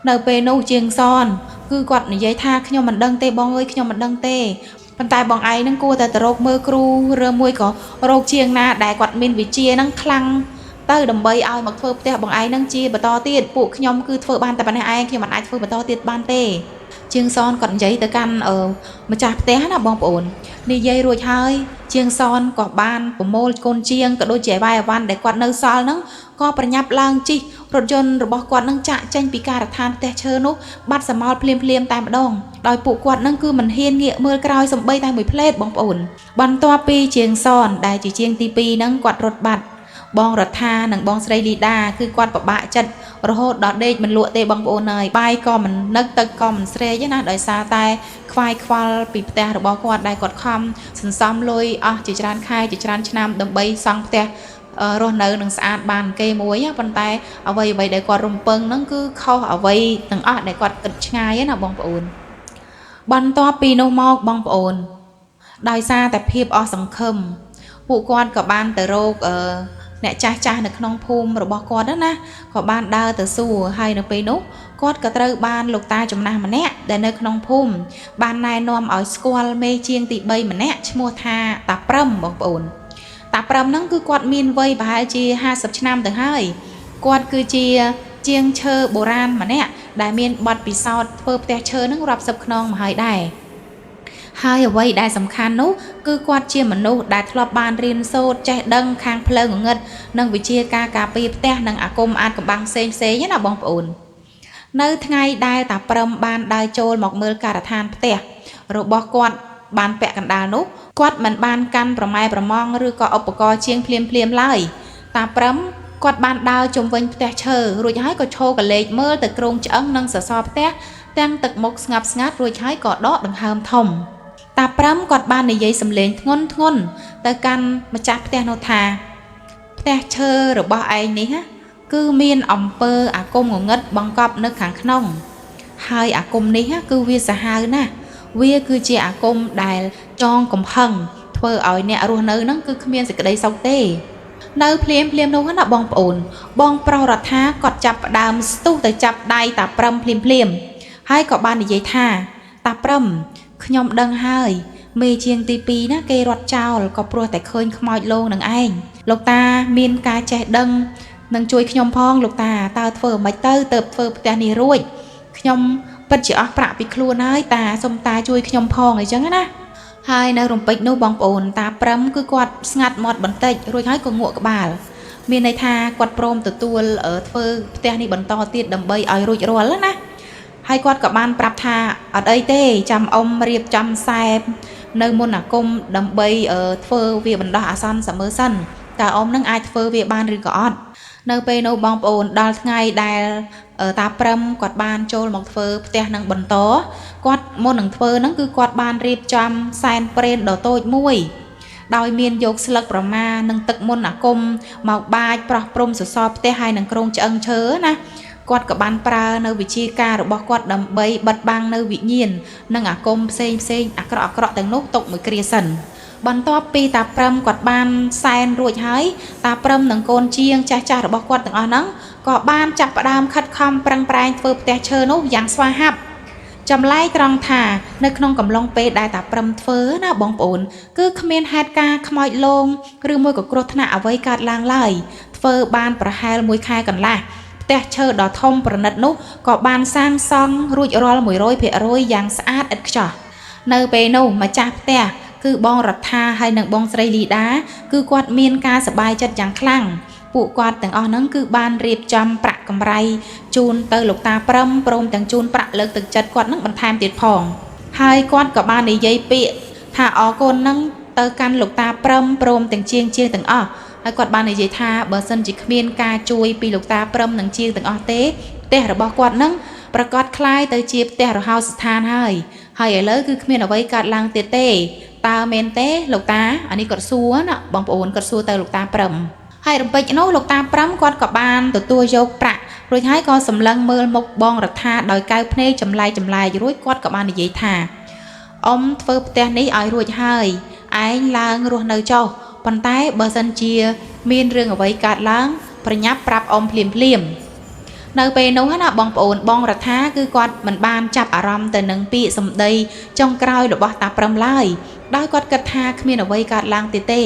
នៅពេលនោះជាងសនគឺគាត់និយាយថាខ្ញុំមិនដឹងទេបងអើយខ្ញុំមិនដឹងទេប៉ុន្តែបងឯងហ្នឹងគួរតែទៅរកមើលគ្រូឬមួយក៏រកជាងណាដែលគាត់មានវិជ្ជាហ្នឹងខ្លាំងទៅដើម្បីឲ្យមកធ្វើផ្ទះបងឯងហ្នឹងជាបន្តទៀតពួកខ្ញុំគឺធ្វើបានតែប៉ុណ្ណេះឯងខ្ញុំមិនអាចធ្វើបន្តទៀតបានទេជាងសនគាត់និយាយទៅកាន់ម្ចាស់ផ្ទះណាបងប្អូននិយាយរួចហើយជាងសនក៏បានប្រមូលកូនជាងក៏ដូចជាអវ៉ៃអវ៉ាន់ដែលគាត់នៅសល់ហ្នឹងក៏ប្រញាប់ឡើងជិះរថយន្តរបស់គាត់នឹងចាក់ចេញពីការដ្ឋានផ្ទះឈើនោះបាត់សមោលភ្លាមភ្លាមតែម្ដងដោយពួកគាត់នឹងគឺមិនហ៊ានងាកមើលក្រោយសំបីតែមួយផ្លេតបងប្អូនបន្ទាប់ពីជាងសនដែលជាជាងទី2ហ្នឹងគាត់រត់បាត់បងរដ្ឋានិងបងស្រីលីដាគឺគាត់ពិបាកចិត្តរហូតដល់ដេកមិនលក់ទេបងប្អូនអើយបាយក៏មិននឹកទឹកក៏មិនស្រេកណាដោយសារតែខ្វាយខ្វល់ពីផ្ទះរបស់គាត់ដែលគាត់ខំសន្សំលុយអស់ជាច្រើនខែជាច្រើនឆ្នាំដើម្បីសង់ផ្ទះរស់នៅនឹងស្អាតបានគេមួយប៉ុន្តែអ្វីអ្វីដែលគាត់រំពឹងហ្នឹងគឺខុសអ្វីទាំងអស់ដែលគាត់គិតឆ្ងាយណាបងប្អូនបន្ទាប់ពីនោះមកបងប្អូនដោយសារតែភាពអស់សង្ឃឹមពួកគាត់ក៏បានទៅរកអ្នកចាស់ចាស់នៅក្នុងភូមិរបស់គាត់ណាក៏បានដើរទៅសួរហើយនៅពេលនោះគាត់ក៏ត្រូវបានលោកតាចំណាស់ម្នាក់ដែលនៅក្នុងភូមិបានណែនាំឲ្យស្គាល់មេជាងទី3ម្នាក់ឈ្មោះថាតាព្រឹមបងប្អូនតាព្រឹមហ្នឹងគឺគាត់មានវ័យប្រហែលជា50ឆ្នាំទៅហើយគាត់គឺជាជាងឈើបុរាណម្នាក់ដែលមានបទពិសោធន៍ធ្វើផ្ទះឈើហ្នឹងរាប់សិបខ្នងមកហើយដែរហើយអ្វីដែលសំខាន់នោះគឺគាត់ជាមនុស្សដែលធ្លាប់បានរៀនសូត្រចេះដឹងខាងផ្លូវងងឹតនិងវិជាការការពារផ្ទះនិងអាគមអាចកំបាំងផ្សេងផ្សេងណាបងប្អូននៅថ្ងៃដែលតាព្រឹមបានដើរចូលមកមើលការដ្ឋានផ្ទះរបស់គាត់បានពាក់កណ្ដាលនោះគាត់មិនបានកាន់ប្រម៉ែប្រម៉ង់ឬក៏ឧបករណ៍ជាងភ្លាមភ្លាមឡើយតាព្រឹមគាត់បានដើរជុំវិញផ្ទះឈើរួចហើយក៏ឈរកលេចមើលទៅគ្រោងឆ្អឹងនិងសសរផ្ទះទាំងទឹកមុខស្ងប់ស្ងាត់រួចហើយក៏ដកដង្ហើមធំតាព្រឹមគាត់បាននិយាយសំឡេងធ្ងន់ធ្ងន់ទៅកាន់ម្ចាស់ផ្ទះនោះថាផ្ទះឈើរបស់ឯងនេះគឺមានអំពើអាគមងងឹតបង្កប់នៅខាងក្នុងហើយអាគមនេះគឺវាសាហាវណាស់វាគឺជាអាគមដែលចងកំហឹងធ្វើឲ្យអ្នករស់នៅហ្នឹងគឺគ្មានសេចក្តីសុខទេ នៅភ្លាមភ្លាមនោះណាបងប្អូនបងប្រុសរដ្ឋាគាត់ចាប់ផ្ដើមស្ទុះទៅចាប់ដៃតាព្រឹមភ្លាមភ្លាមហើយក៏បាននិយាយថាតាព្រឹមខ្ញុំដឹងហើយមេជាងទី2ណាគេរត់ចោលក៏ព្រោះតែឃើញខ្មោចលងនឹងឯងលោកតាមានការចេះដឹងនឹងជួយខ្ញុំផងលោកតាតើធ្វើមិនទៅទៅធ្វើផ្ទះនេះរួចខ្ញុំពិតជាអស់ប្រាក់ពីខ្លួនហើយតាសុំតាជួយខ្ញុំផងអីចឹងណាហើយនៅរំពេចនោះបងប្អូនតាព្រឹមគឺគាត់ស្ងាត់មាត់បន្តិចរួចហើយក៏ងក់ក្បាលមានន័យថាគាត់ព្រមទទួលធ្វើផ្ទះនេះបន្តទៀតដើម្បីឲ្យរួចរាល់ណាហើយគាត់ក៏បានប្រាប់ថាអត់អីទេចាំអ៊ំរៀបចំសែបនៅមុនអាគមដើម្បីធ្វើវាបណ្ដោះអាសន្នសមើសិនតើអ៊ំនឹងអាចធ្វើវាបានឬក៏អត់នៅពេលនោះបងប្អូនដល់ថ្ងៃដែលតាព្រឹមគាត់បានចូលមកធ្វើផ្ទះនឹងបន្តគាត់មុននឹងធ្វើហ្នឹងគឺគាត់បានរៀបចំសែនព្រេនដ៏តូចមួយដោយមានយកស្លឹកប្រមានិងទឹកមន្តអាគមមកបាចប្រោះព្រំសសរផ្ទះហើយនឹងគ្រោងឆ្អឹងឈើណាគាត់ក៏បានប្រើនៅវិជាការរបស់គាត់ដើម្បីបិទបាំងនៅវិញ្ញាណនិងអាគមផ្សេងផ្សេងអាក្រក់អាក្រក់ទាំងនោះទុកមួយគ្រាសិនបន្ទាប់ពីតាព្រឹមគាត់បានសែនរួចហើយតាព្រឹមនិងកូនជាងចាស់ចាស់របស់គាត់ទាំងអស់ហ្នឹងក៏បានចាប់ផ្ដើមខិតខំប្រឹងប្រែងធ្វើផ្ទះឈើនោះយ៉ាងស្វាហាប់ចម្លែកត្រង់ថានៅក្នុងកំឡុងពេលដែលតាព្រឹមធ្វើណាបងប្អូនគឺគ្មានហេតុការណ៍ខ្មោចលងឬមួយក៏គ្រោះថ្នាក់អ្វីកើតឡើងឡើយធ្វើបានប្រហែល1ខែកន្លះផ្ទះឈើដ៏ធំប្រណិតនោះក៏បានសាងសង់រួចរាល់100%យ៉ាងស្អាតឥតខ្ចោះនៅពេលនោះម្ចាស់ផ្ទះគឺបងរដ្ឋាហើយនិងបងស្រីលីដាគឺគាត់មានការសប្បាយចិត្តយ៉ាងខ្លាំងពួកគាត់ទាំងអស់ហ្នឹងគឺបានរៀបចំប្រាក់កម្រៃជូនទៅលោកតាព្រឹមព្រមទាំងជូនប្រាក់លើកទឹកចិត្តគាត់នឹងបន្ថែមទៀតផងហើយគាត់ក៏បាននិយាយពាក្យថាអរគុណហ្នឹងទៅកាន់លោកតាព្រឹមព្រមទាំងជាងទាំងអស់ហើយគាត់បាននិយាយថាបើសិនជាគ្មានការជួយពីលោកតាព្រឹមនិងជាងទាំងអស់ទេផ្ទះរបស់គាត់នឹងប្រកាសคล้ายទៅជាផ្ទះរហោស្ថានហើយហើយឥឡូវគឺគ្មានអ្វីកើតឡើងទៀតទេតើមែនទេលោកតាអានេះគាត់សួរណាបងប្អូនគាត់សួរទៅលោកតាព្រឹមហើយរំពេចនោះលោកតាព្រឹមគាត់ក៏បានទទួលយកប្រាក់រួចហើយក៏សម្លឹងមើលមុខបងរដ្ឋាដោយកៅភ្នែកចម្លែកចម្លែករួចគាត់ក៏បាននិយាយថាអ៊ំធ្វើផ្ទះនេះឲ្យរួចហើយឯងឡើងរស់នៅចុះប៉ុន្តែបើសិនជាមានរឿងអ្វីកើតឡើងប្រញាប់ប្រាប់អ៊ំភ្លាមភ្លាមនៅពេលនោះណាបងប្អូនបងរដ្ឋាគឺគាត់មិនបានចាប់អារម្មណ៍ទៅនឹងពាក្យសម្ដីចុងក្រោយរបស់តាព្រឹមឡើយដោយគាត់គិតថាគ្មានអ្វីកើតឡើងទៀតទេ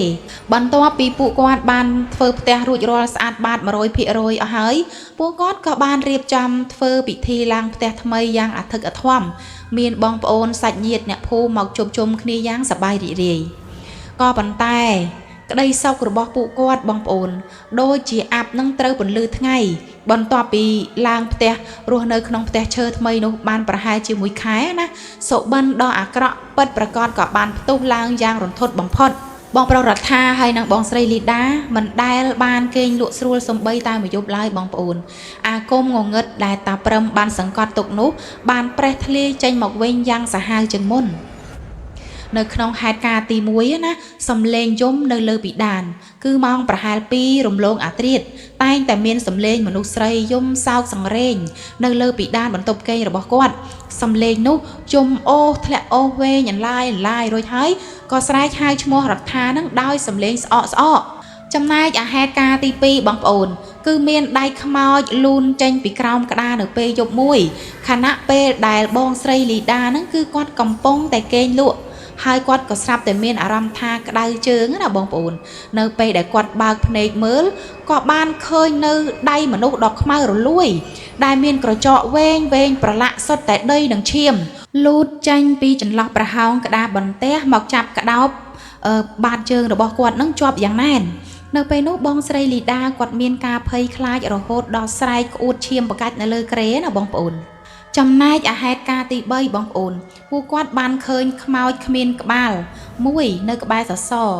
បន្ទាប់ពីពួកគាត់បានធ្វើផ្ទះរួចរាល់ស្អាតបាត100%អស់ហើយពួកគាត់ក៏បានរៀបចំធ្វើពិធីឡើងផ្ទះថ្មីយ៉ាងអធិកអធមមានបងប្អូនសាច់ញាតិអ្នកភូមិមកជួបជុំគ្នាយ៉ាងសប្បាយរីករាយក៏ប៉ុន្តែក្តីសោករបស់ពួកគាត់បងប្អូនដូចជាអាប់នឹងត្រូវពន្លឺថ្ងៃបន្ទាប់ពីឡើងផ្ទះរស់នៅក្នុងផ្ទះឈើថ្មីនោះបានប្រហែលជាមួយខែណាសុបិនដ៏អាក្រក់ពិតប្រាកដក៏បានផ្ទុះឡើងយ៉ាងរន្ធត់បំផុតបងប្រុសរដ្ឋាហើយនិងបងស្រីលីដាមិនដែលបានគេងលក់ស្រួលសំបីតែមួយយប់ឡើយបងប្អូនអាគមងងឹតដែលតាព្រឹមបានសង្កត់ទុកនោះបានប្រេះធ្លាយចេញមកវិញយ៉ាងសាហាវជាងមុននៅក្នុងហេតុការណ៍ទី1ណាសំឡេងយំនៅលើពិដានគឺម៉ោងប្រហែល2រំលងអាត្រៀតតែងតែមានសំឡេងមនុស្សស្រីយំសោកសង្រេងនៅលើពិដានបន្ទប់គេងរបស់គាត់សំឡេងនោះយំអូសធ្លាក់អូសវែងអន្លាយអន្លាយរួចហើយក៏ស្រែកហៅឈ្មោះរដ្ឋានឹងដោយសំឡេងស្អកស្អកចំណែកអាហេតុការណ៍ទី2បងប្អូនគឺមានដៃខ្មោចលូនចេញពីក្រោមក្តារនៅពេលយប់មួយខណៈពេលដែលបងស្រីលីដានឹងគឺគាត់កំពុងតែគេងលក់ហើយគាត់ក៏ស្រាប់តែមានអារម្មណ៍ថាក្តៅជើងណាបងប្អូននៅពេលដែលគាត់បើកភ្នែកមើលក៏បានឃើញនៅដៃមនុស្សដ៏ខ្មៅរលួយដែលមានក្រចកវែងវែងប្រឡាក់សុទ្ធតែដីនិងឈាមលូតចេញពីចន្លោះប្រហោងក្តារបន្ទះមកចាប់ក្តោបបាតជើងរបស់គាត់នឹងជាប់យ៉ាងណែននៅពេលនោះបងស្រីលីដាគាត់មានការភ័យខ្លាចរហូតដល់ស្រែកក្អួតឈាមបកាច់នៅលើគ្រែណាបងប្អូនចំណែកអាហេតុការណ៍ទី3បងប្អូនពួកគាត់បានឃើញខ្មោចគ្មានក្បាលមួយនៅក្បែរសសរ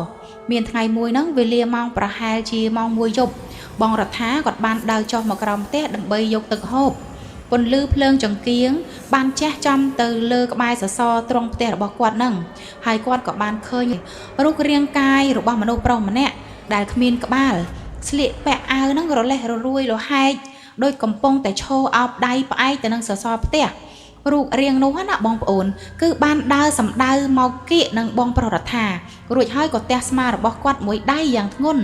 មានថ្ងៃមួយហ្នឹងវេលាម៉ោងប្រហែលជាម៉ោង1យប់បងរដ្ឋាគាត់បានដើរចុះមកក្រោមផ្ទះដើម្បីយកទឹកហូបពន្លឺភ្លើងចង្គៀងបានជះចំទៅលើក្បែរសសរត្រង់ផ្ទះរបស់គាត់ហ្នឹងហើយគាត់ក៏បានឃើញរូបរាងកាយរបស់មនុស្សប្រុសម្នាក់ដែលគ្មានក្បាលស្លៀកពាក់អាវហ្នឹងរលេះររួយលហែកដោយកំពុងតែឈរអោបដៃផ្អែកទៅនឹងសសរផ្ទះរូបរាងនោះណាបងប្អូនគឺបានដើរសម្ដៅមកគៀកនឹងបងប្រុសរដ្ឋារួចហើយក៏ទះស្មារបស់គាត់មួយដៃយ៉ាងធ្ងន់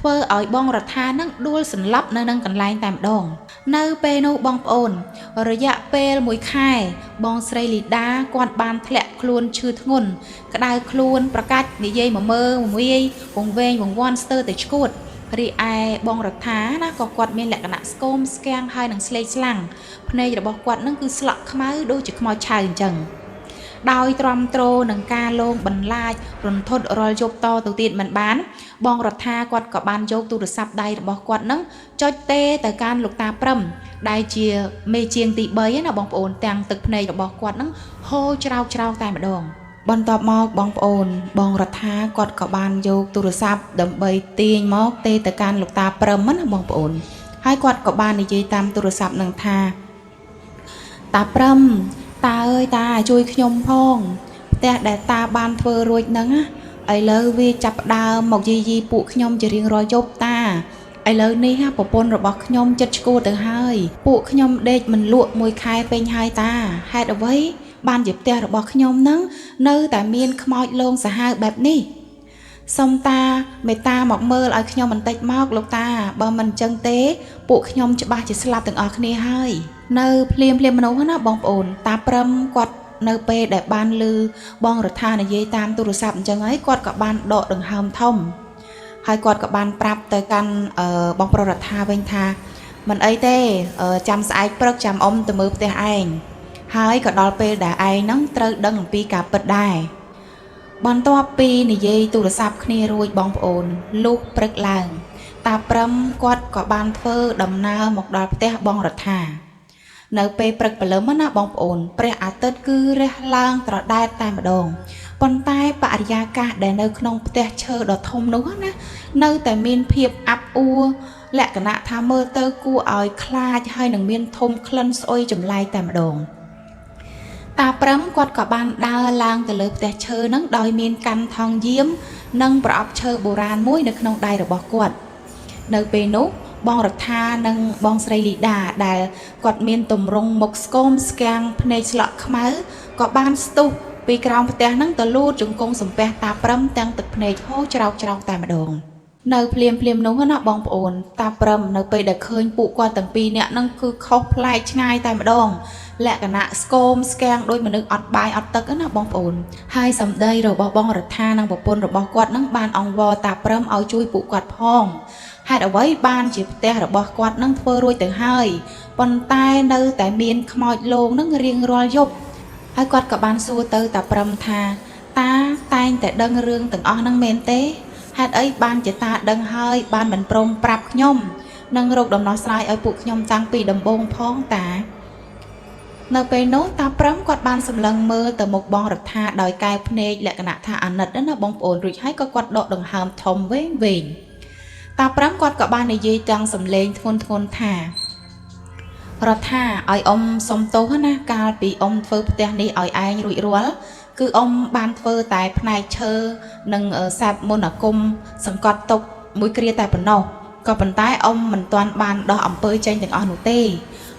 ធ្វើឲ្យបងរដ្ឋានឹងដួលសន្លប់នៅនឹងកន្លែងតែម្ដងនៅពេលនោះបងប្អូនរយៈពេល1ខែបងស្រីលីដាគាត់បានធ្លាក់ខ្លួនឈឺធ្ងន់ក្តៅខ្លួនប្រកាច់និយាយមមើមវាយវង្វេងវង្វាន់ស្ទើរតែឆ្កួតរីឯបងរដ្ឋាណាក៏គាត់មានលក្ខណៈស្គមស្គាំងហើយនឹងស្លេកស្លាំងភ្នែករបស់គាត់នឹងគឺស្លក់ខ្មៅដូចជាខ្មោចឆៅអញ្ចឹងដោយទ្រាំទ្រនឹងការលងបន្លាចរន្ធត់រាល់យប់តទៅទៀតមិនបានបងរដ្ឋាគាត់ក៏បានយកទូរស័ព្ទដៃរបស់គាត់នឹងចុចទេទៅកាន់លោកតាព្រឹមដែលជាមេជាងទី3ណាបងប្អូនទាំងទឹកភ្នែករបស់គាត់នឹងហូរច្រោកច្រោកតែម្ដងបន្ទាប់មកបងប្អូនបងរដ្ឋាគាត់ក៏បានយកទូរស័ព្ទដើម្បីទាញមកទេទៅកាន់លោកតាព្រឹមណាបងប្អូនហើយគាត់ក៏បាននិយាយតាមទូរស័ព្ទនឹងថាតាព្រឹមតាអើយតាជួយខ្ញុំផងផ្ទះដែលតាបានធ្វើរួចហ្នឹងណាឥឡូវវាចាប់ផ្ដើមមកយាយីពួកខ្ញុំជារៀងរាល់យប់តាឥឡូវនេះប្រពន្ធរបស់ខ្ញុំចិត្តឆ្កួតទៅហើយពួកខ្ញុំដេកមិនលក់មួយខែពេញហើយតាហេតុអ្វីបានជាផ្ទះរបស់ខ្ញុំហ្នឹងនៅតែមានខ្មោចលងសាហាវបែបនេះសុំតាមេត្តាមកមើលឲ្យខ្ញុំបន្តិចមកលោកតាបើមិនអញ្ចឹងទេពួកខ្ញុំច្បាស់ជាស្លាប់ទាំងអស់គ្នាហើយនៅភ្លាមភ្លាមមនុស្សណាបងប្អូនតាព្រឹមគាត់នៅពេលដែលបានឮបងរដ្ឋានិយាយតាមទូរស័ព្ទអញ្ចឹងហើយគាត់ក៏បានដកដង្ហើមធំហើយគាត់ក៏បានប្រាប់ទៅកាន់បងប្រុសរដ្ឋាវិញថាមិនអីទេចាំស្អែកព្រឹកចាំអ៊ំទៅមើលផ្ទះឯងហើយក៏ដល់ពេលដែលឯងហ្នឹងត្រូវដឹងអំពីការពិតដែរបន្ទាប់ពីនិយាយទូរស័ព្ទគ្នារួចបងប្អូនលុះព្រឹកឡើងតាព្រឹមគាត់ក៏បានធ្វើដំណើរមកដល់ផ្ទះបងរដ្ឋានៅពេលព្រឹកព្រលឹមណាបងប្អូនព្រះអាទិត្យគឺរះឡើងត្រដែតតែម្ដងប៉ុន្តែបរិយាកាសដែលនៅក្នុងផ្ទះឈើដ៏ធំនោះណានៅតែមានភាពអាប់អួរលក្ខណៈថាមើលទៅគួរឲ្យខ្លាចហើយនឹងមានធំក្លិនស្អុយចម្លែកតែម្ដងតាព្រឹមគាត់ក៏បានដើរឡើងទៅលើផ្ទះឈើនឹងដោយមានកាន់ថង់យាមនិងប្រអប់ឈើបុរាណមួយនៅក្នុងដៃរបស់គាត់នៅពេលនោះបងរដ្ឋានិងបងស្រីលីដាដែលគាត់មានទម្រង់មុខស្គមស្គាំងភ្នែកស្លក់ខ្មៅក៏បានស្ទុះពីក្រោមផ្ទះនឹងទៅលូតជង្គង់សំពះតាព្រឹមទាំងទឹកភ្នែកហូរច្រោកច្រោកតែម្ដងនៅភ្លាមភ្លាមនោះណាបងប្អូនតាព្រឹមនៅពេលដែលឃើញពួកគាត់ទាំងពីរនាក់នឹងគឺខុសប្លែកឆ្ងាយតែម្ដងលក្ខណៈស្គមស្គាំងដោយមនុស្សអត់បាយអត់ទឹកណាបងប្អូនហើយសម្ដីរបស់បងរដ្ឋានិងប្រពន្ធរបស់គាត់នឹងបានអង្វរតាព្រឹមឲ្យជួយពួកគាត់ផងហេតុអ្វីបានជាផ្ទះរបស់គាត់នឹងធ្វើរួចទៅហើយប៉ុន្តែនៅតែមានខ្មោចលងនឹងរៀងរាល់យប់ហើយគាត់ក៏បានសួរទៅតាព្រឹមថាតាតែងតែដឹងរឿងទាំងអស់នឹងមែនទេហេតុអីបានជាតាដឹងហើយបានមិនព្រមប្រាប់ខ្ញុំនិងរកដំណោះស្រាយឲ្យពួកខ្ញុំតាំងពីដំបូងផងតានៅពេលនោះតាព្រឹមគាត់បានសម្លឹងមើលទៅមុខបងរដ្ឋាដោយកែវភ្នែកលក្ខណៈថាអាណិតណាបងប្អូនរួចហើយក៏គាត់ដកដង្ហើមធំវែងវែងតាព្រឹមគាត់ក៏បាននិយាយទាំងសំឡេងធ្ងន់ធ្ងរថារដ្ឋាឲ្យអ៊ំសុំទោសណាកាលពីអ៊ំធ្វើផ្ទះនេះឲ្យឯងរួចរាល់គឺអ៊ំបានធ្វើតែផ្នែកឈើនិងសាបមន្តអាគមសង្កត់ទុកមួយគ្រាតែប៉ុណ្ណោះក៏ប៉ុន្តែអ៊ំមិនទាន់បានដោះអំពើចេញទាំងអស់នោះទេ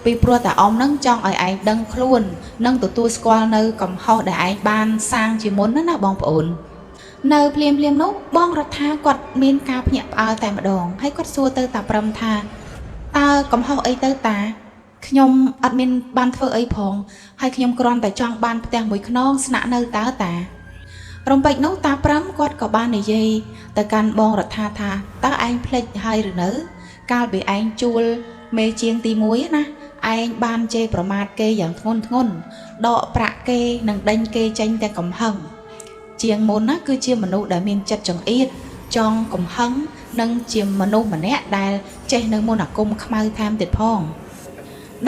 ពីព្រោះតែអ៊ំនឹងចង់ឲ្យឯងដឹងខ្លួននិងទទួលស្គាល់នៅកំហុសដែលឯងបានសាងជាមុនណាបងប្អូននៅភ្លាមភ្លាមនោះបងរដ្ឋាគាត់មានការភ្ញាក់ផ្អើលតែម្ដងហើយគាត់សួរទៅតាព្រឹមថាតើកំហុសអីទៅតាខ្ញុំអត់មានបានធ្វើអីផងហើយខ្ញុំគ្រាន់តែចង់បានផ្ទះមួយខ្នងស្នាក់នៅតើតារំពេចនោះតាព្រឹមគាត់ក៏បាននិយាយទៅកាន់បងរដ្ឋាថាតើឯងភ្លេចហើយឬនៅកាលពីឯងជួលមេជាងទី1ណាឯងបានជេរប្រមាថគេយ៉ាងធ្ងន់ធ្ងរដកប្រាក់គេនិងដេញគេចេញទាំងកំហឹងជាងមុនណាគឺជាមនុស្សដែលមានចិត្តចង្អៀតចង់កំហឹងនិងជាមនុស្សម្នាក់ដែលចេះនៅមន្តអាគមខ្មៅថែមទៀតផង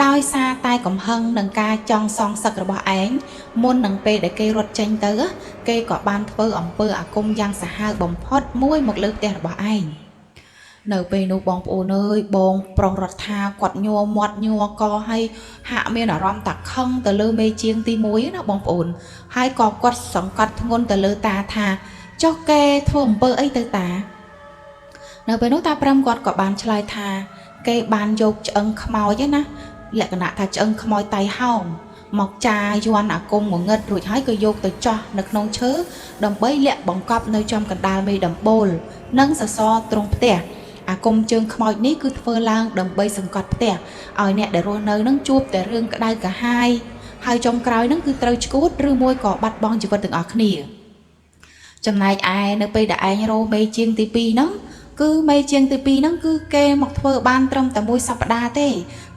ដោយសារតែកំហឹងនិងការចង់សងសឹករបស់ឯងមុននឹងពេលដែលគេរត់ចេញទៅគេក៏បានធ្វើអំពើអាគមយ៉ាងសាហាវបំផុតមួយមកលើផ្ទះរបស់ឯងនៅពេលនោះបងប្អូនអើយបងប្រុសរដ្ឋាគាត់ញ័រមាត់ញ័រកហើយហាក់មានអារម្មណ៍តាខឹងទៅលើមេជាងទី1ណាបងប្អូនហើយក៏គាត់សង្កត់ធ្ងន់ទៅលើតាថាចុះគេធ្វើអំពើអីទៅតានៅពេលនោះតាព្រឹមគាត់ក៏បានឆ្លើយថាគេបានយកឆ្អឹងខ្មោចណាលក្ខណៈថាឆ្អឹងខ្មោចតៃហោងមកចាយ័ន្តអាគមងងឹតរួចហើយក៏យកទៅចោះនៅក្នុងឈើដើម្បីលាក់បង្កប់នៅចំកណ្ដាលមេដំបូលនិងសសរទ្រុងផ្ទះ អាគមជើងខ្មោចនេះគឺធ្វើឡើងដើម្បីសង្កត់ផ្ទះឲ្យអ្នកដែលរស់នៅនឹងជួបតែរឿងក្តៅក្រហាយហើយចុងក្រោយនឹងគឺត្រូវឆ្កួតឬមួយក៏បាត់បង់ជីវិតទាំងអស់គ្នាចំណែកឯនៅពេលដែលឯងរោមេជាងទី2ហ្នឹងគឺមេជាងទី2ហ្នឹងគឺគេមកធ្វើបានត្រឹមតែមួយសប្តាហ៍ទេ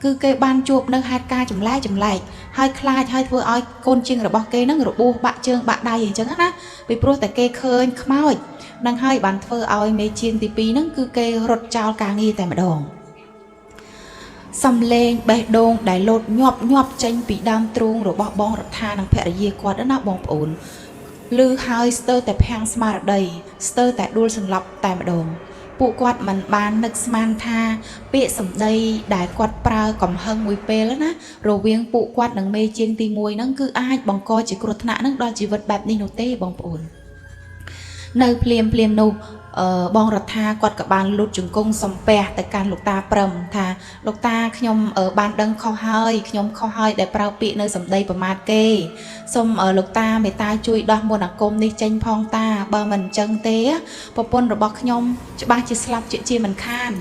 គឺគេបានជួបនៅហេតុការណ៍ចម្លែកចម្លែកហើយខ្លាចហើយធ្វើឲ្យកូនជាងរបស់គេហ្នឹងរបួសបាក់ជើងបាក់ដៃអញ្ចឹងណាពីព្រោះតែគេឃើញខ្មោចនឹងហើយបានធ្វើឲ្យមេជាងទី2ហ្នឹងគឺគេរត់ចោលការងារតែម្ដងសំឡេងបេះដូងដែលលោតញាប់ញាប់ចេញពីដើមទ្រូងរបស់បងរដ្ឋានិងភរិយាគាត់ណាបងប្អូនឮហើយស្ទើរតែភាំងស្មារតីស្ទើរតែដួលសន្លប់តែម្ដងពួកគាត់មិនបាននឹកស្មានថាពាក្យសម្ដីដែលគាត់ប្រើកំហឹងមួយពេលណារវាងពួកគាត់និងមេជាងទី1ហ្នឹងគឺអាចបង្កជាគ្រោះថ្នាក់នឹងដល់ជីវិតបែបនេះនោះទេបងប្អូននៅភ្លាមភ្លាមនោះបងរដ្ឋាគាត់ក៏បានលូតជង្គង់សំពះទៅកាន់លោកតាព្រឹមថាលោកតាខ្ញុំបានដឹងខុសហើយខ្ញុំខុសហើយដែលប្រើពាក្យនៅសម្ដីប្រមាថគេសូមលោកតាមេត្តាជួយដោះមន្តអាគមនេះចេញផងតាបើមិនអញ្ចឹងទេប្រពន្ធរបស់ខ្ញុំច្បាស់ជាស្លាប់ជាមិនខាន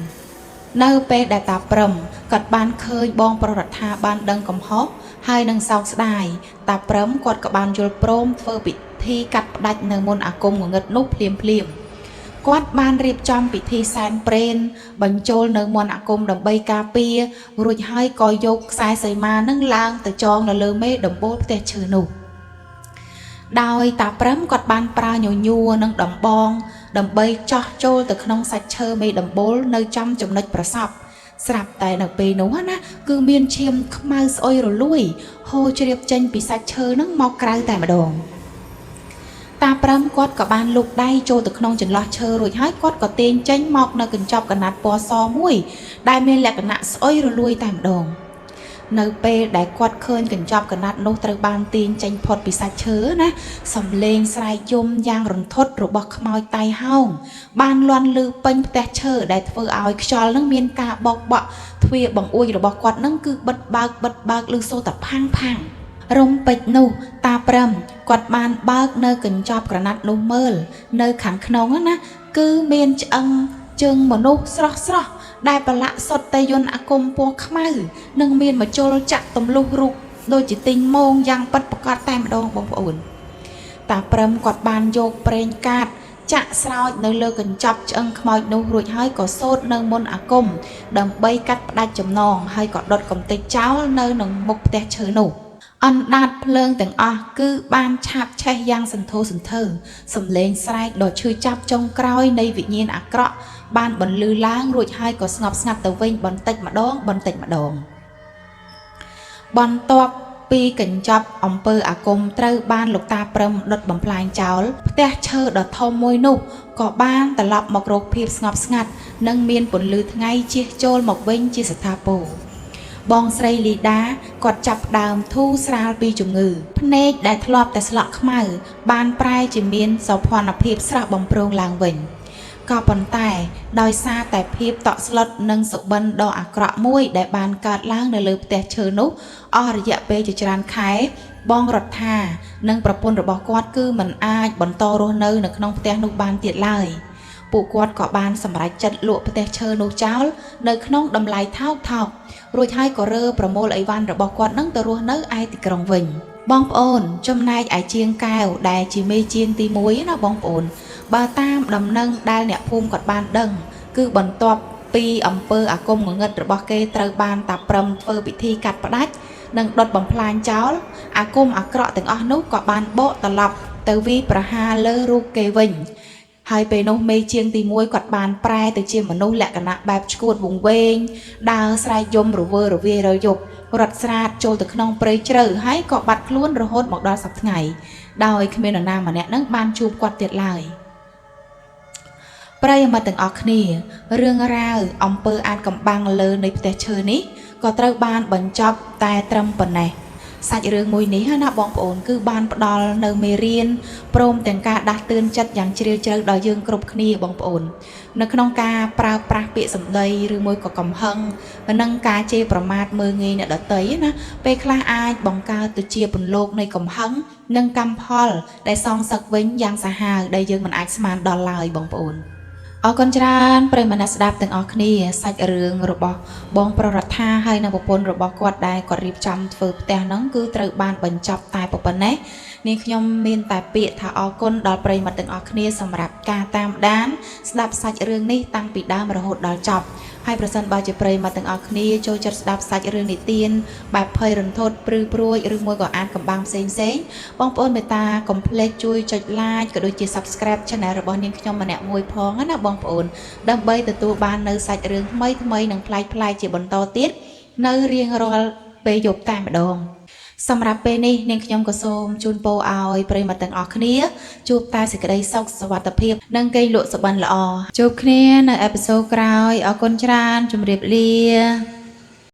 នៅពេលដែលតាព្រឹមគាត់បានឃើញបងប្រុសរដ្ឋាបានដឹងកំហុសហើយនឹងសោកស្ដាយតាព្រឹមគាត់ក៏បានយល់ព្រមធ្វើពិធីកាត់ផ្ដាច់នៅមន្តអាគមងងឹតនោះភ្លាមភ្លាមគាត់បានរៀបចំពិធីសែនព្រេនបញ្ចូលនៅមន្តអាគមដើម្បីការពាររួចហើយក៏យកខ្សែសីមានឹងឡើងទៅចងនៅលើមេដំបូលផ្ទះឈើនោះដោយតាព្រឹមគាត់បានប្រើញញួរនិងដំបងដើម្បីចោះចូលទៅក្នុងសាច់ឈើមេដំបូលនៅចំចំណុចប្រសពស្រាប់តែនៅពេលនោះណាគឺមានឈាមខ្មៅស្អុយរលួយហូរជ្រាបចេញពីសាច់ឈើនឹងមកក្រៅតែម្ដងតាព្រឹមគាត់ក៏បានលូកដៃចូលទៅក្នុងចន្លោះឈើរួចហើយគាត់ក៏ទាញចេញមកនៅកញ្ចប់កណាត់ពណ៌សមួយដែលមានលក្ខណៈស្អុយរលួយតែម្ដងនៅពេលដែលគាត់ឃើញកញ្ចប់កណាត់នោះត្រូវបានទាញចេញផុតពីសាច់ឈើណាសំឡេងស្រែកយំយ៉ាងរន្ធត់របស់ខ្មោចតៃហោងបានលាន់ឮពេញផ្ទះឈើដែលធ្វើឲ្យខ្យល់នឹងមានការបោកបក់ទ្វារបង្អួចរបស់គាត់នឹងគឺបិទបើកបិទបើកឮសូរតែផាំងផាំងរំពេចនោះតាព្រឹមគាត់បានបើកនៅកញ្ចប់ក្រណាត់នោះមើលនៅខាងក្នុងណាគឺមានឆ្អឹងជើងមនុស្សស្រស់ស្រស់ដែលប្រឡាក់សុទ្ធតែយន្តអាគមពណ៌ខ្មៅនិងមានមជុលចាក់ទម្លុះរូបដូចជាទីងមងយ៉ាងពិតប្រាកដតែម្ដងបងប្អូនតាព្រឹមគាត់បានយកប្រេងកាតចាក់ស្រោចនៅលើកញ្ចប់ឆ្អឹងខ្មោចនោះរួចហើយក៏សូត្រនៅមន្តអាគមដើម្បីកាត់ផ្ដាច់ចំណងហើយក៏ដុតកំទេចចោលនៅនឹងមុខផ្ទះឈើនោះអណ្ដាតភ្លើងទាំងអស់គឺបានឆាបឆេះយ៉ាងសន្ធោសន្ធៅសំឡេងស្រែកដ៏ឈឺចាប់ចុងក្រោយនៃវិញ្ញាណអាក្រក់បានបន្លឺឡើងរួចហើយក៏ស្ងប់ស្ងាត់ទៅវិញបន្តិចម្ដងបន្តិចម្ដងបន្ទាប់ពីកញ្ចប់អំពើអាគមត្រូវបានលោកតាព្រឹមដុតបំផ្លាញចោលផ្ទះឈើដ៏ធំមួយនោះក៏បានត្រឡប់មករកភាពស្ងប់ស្ងាត់និងមានពន្លឺថ្ងៃជះចូលមកវិញជាស្ថាពរបងស្រីលីដាគាត់ចាប់ផ្ដើមធូរស្រាលពីជំងឺភ្នែកដែលធ្លាប់តែស្លក់ខ្មៅបានប្រែជាមានសោភ័ណភាពស្រស់បំព្រងឡើងវិញក៏ប៉ុន្តែដោយសារតែភាពតក់ស្លុតនិងសុបិនដ៏អាក្រក់មួយដែលបានកើតឡើងនៅលើផ្ទះឈើនោះអស់រយៈពេលជាច្រើនខែបងរដ្ឋានិងប្រពន្ធរបស់គាត់គឺមិនអាចបន្តរស់នៅនៅក្នុងផ្ទះនោះបានទៀតឡើយពួកគាត់ក៏បានសម្រេចចិត្តលក់ផ្ទះឈើនោះចោលនៅក្នុងតម្លៃថោកថោករួចហើយក៏រើប្រមូលអីវ៉ាន់របស់គាត់នឹងទៅរស់នៅឯទីក្រុងវិញបងប្អូនចំណែកឯជាងកែវដែលជាមេជាងទី1ណាបងប្អូនបើតាមដំណឹងដែលអ្នកភូមិគាត់បានដឹងគឺបន្ទាប់ពីអំពើអាគមងងឹតរបស់គេត្រូវបានតាព្រឹមធ្វើពិធីកាត់ផ្ដាច់និងដុតបំផ្លាញចោលអាគមអាក្រក់ទាំងអស់នោះក៏បានបកត្រឡប់ទៅវាយប្រហារលើរូបគេវិញហើយពេលនោះមេជាងទី1គាត់បានប្រែទៅជាមនុស្សលក្ខណៈបែបឆ្កួតវង្វេងដើរស្រែកយំរវើរវាយរយប់រត់ស្រាតចូលទៅក្នុងព្រៃជ្រៅហើយក៏បាត់ខ្លួនរហូតមកដល់សប្តាហ៍ថ្ងៃដោយគ្មាននរណាម្នាក់នឹងបានជួបគាត់ទៀតឡើយប្រិយមិត្តទាំងអស់គ្នារឿងរ៉ាវអំពើអាចកំបាំងលើនៃផ្ទះឈើនេះក៏ត្រូវបានបញ្ចប់តែត្រឹមប៉ុណ្ណេះសាច់រឿងមួយនេះណាបងប្អូនគឺបានផ្ដល់នៅមេរៀនព្រមទាំងការដាស់តឿនចិត្តយ៉ាងជ្រាលជ្រៅដល់យើងគ្រប់គ្នាបងប្អូននៅក្នុងការប្រើប្រាស់ពាក្យសម្ដីឬមួយក៏កំហឹងនិងការជេរប្រមាថមើលងាយអ្នកដទៃណាពេលខ្លះអាចបង្កើតទៅជាពន្លកនៃកំហឹងនិងកម្មផលដែលសងសឹកវិញយ៉ាងសាហាវដែលយើងមិនអាចស្មានដល់ឡើយបងប្អូន អរគុណច្រើនប្រិយមិត្តអ្នកស្ដាប់ទាំងអស់គ្នា។ សាច់រឿងរបស់បងប្រុសរដ្ឋាហើយនិងប្រពន្ធរបស់គាត់ដែលគាត់រៀបចំធ្វើផ្ទះហ្នឹង គឺត្រូវបានបញ្ចប់តែប៉ុណ្ណេះ។ នាងខ្ញុំមានតែពាក្យថាអរគុណដល់ប្រិយមិត្តទាំងអស់គ្នាសម្រាប់ការតាមដានស្ដាប់សាច់រឿងនេះតាំងពីដើមរហូតដល់ចប់។ ហើយប្រសិនបើជាប្រិយមិត្តទាំងអស់គ្នាចូលចិត្តស្ដាប់សាច់រឿងនិទានបែបភ័យរន្ធត់ព្រឺព្រួច ឬមួយក៏អានកំបាំងផ្សេងផ្សេង បងប្អូនមេត្តាកុំភ្លេចជួយចុច like ក៏ដូចជា subscribe Channel របស់នាងខ្ញុំម្នាក់មួយផងណាបងប្អូន ដើម្បីទទួលបាននៅសាច់រឿងថ្មីថ្មីនិងប្លែកៗជាបន្តទៀតនៅរៀងរាល់ពេលយប់តែម្ដង។ សម្រាប់ពេលនេះ នាងខ្ញុំក៏សូមជូនពរឲ្យប្រិយមិត្តទាំងអស់គ្នាជួបតែសេចក្តីសុខសុវត្ថិភាព និងគេងលក់សុបិនល្អ។ ជួបគ្នានៅអេពីសូតក្រោយ។ អរគុណច្រើន ជម្រាបលា។